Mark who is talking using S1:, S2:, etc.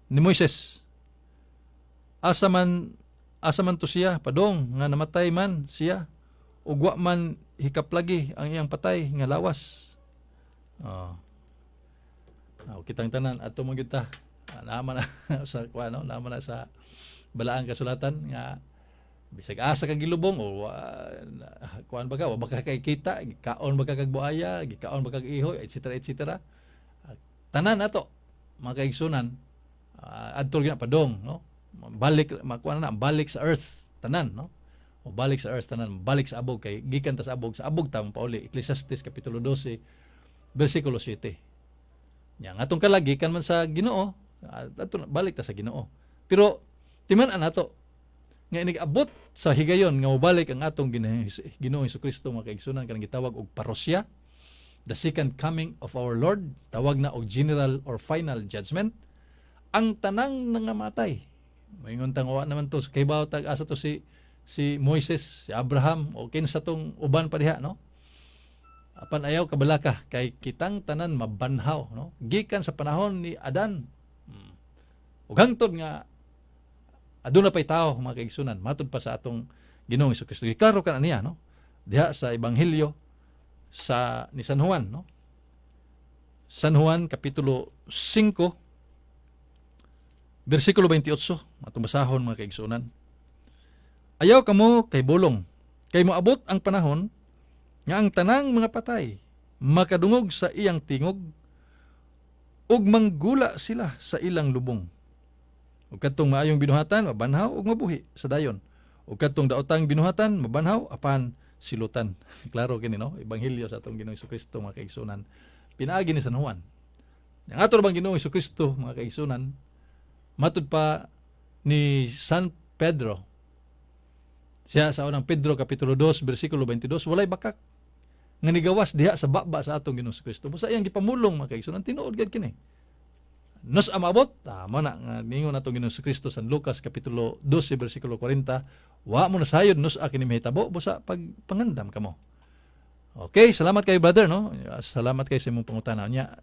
S1: Ni Moises. Asa man to siya padong nga namatay man siya ug wa man hikaplagi ang iyang patay nga lawas? Oh. Oh, kitang tanan ato man gyud ta. Ah, naa man na sa kuan, no? Naa man na sa Balaang Kasulatan nga bisag asa ka gilubong o kuan ba ka, wa ba ka kita, gikaon ba ka kag buaya, gikaon ba kag ihoy, etc. etc. Ah, tanan nato, mga kaigsunan, adto gyud na padong, no? Balik makuan na, balik sa earth tanan, no? O balik sa earth tanan, balik sa abog kay gikan ta sa abog, sa abog ta pauli. Ecclesiastes kapitulo 12 bersikulo 7. Nya nga atong kalag gikan man sa Ginoo, adto balik ta sa Ginoo. Pero timan-an nato nga inig-abot sa higayon nga mobalik ang atong Ginoong Kristo, mga kaigsunan, kanang gitawag og parousia, the second coming of our Lord, tawag na og general or final judgment. Ang tanang nangamatay, moingon tang wa naman to kay tag asa to si Moises, si Abraham o kinsa tong uban pa diha, no? Apan ayaw kabalaka kay kitang tanan mabanhaw, no? Gikan sa panahon ni Adan ug hangtod nga aduna pay tao, mga kaigsunan, matud pa sa atong Ginoong Kristo. Klaro ka na niya, no? Diha sa Ebanghelyo sa ni San Juan, no? San Juan kapitulo 5 bersikulo 28, atong basahon, mga kaigsunan. "Ayaw kamo kahibulong kay moabot ang panahon nga ang tanang mga patay makadungog sa iyang tingog ug manggula sila sa ilang lubong. Ug kadtong maayong binuhatan mabanhaw ug mabuhi sa dayon. Ug kadtong daotang binuhatan mabanhaw apan silutan." Klaro kini, no? Ebanghelyo sa atong Ginoong Kristo, mga kaigsunan. Pinaagi ni San Juan. Ang ato bang Ginoong Kristo, mga kaigsunan, matud pa ni San Pedro siya sa Unang Pedro kapitulo 2 bersikulo 22, walay bakak nga nigawas diha sa baba sa atong Ginoong Kristo. Busa iyang gipamulong, mga kaigsunan, tinuod gid kini. Nos amabot, mo na nga ningon atong Ginoong Kristo San Lucas kapitulo 12 bersikulo 40, "Wa mo nasayod nus-a kini mahitabo, busa pagpangandam kamo." Okay, salamat kay brother, no? Salamat kay sa imong pangutana niya.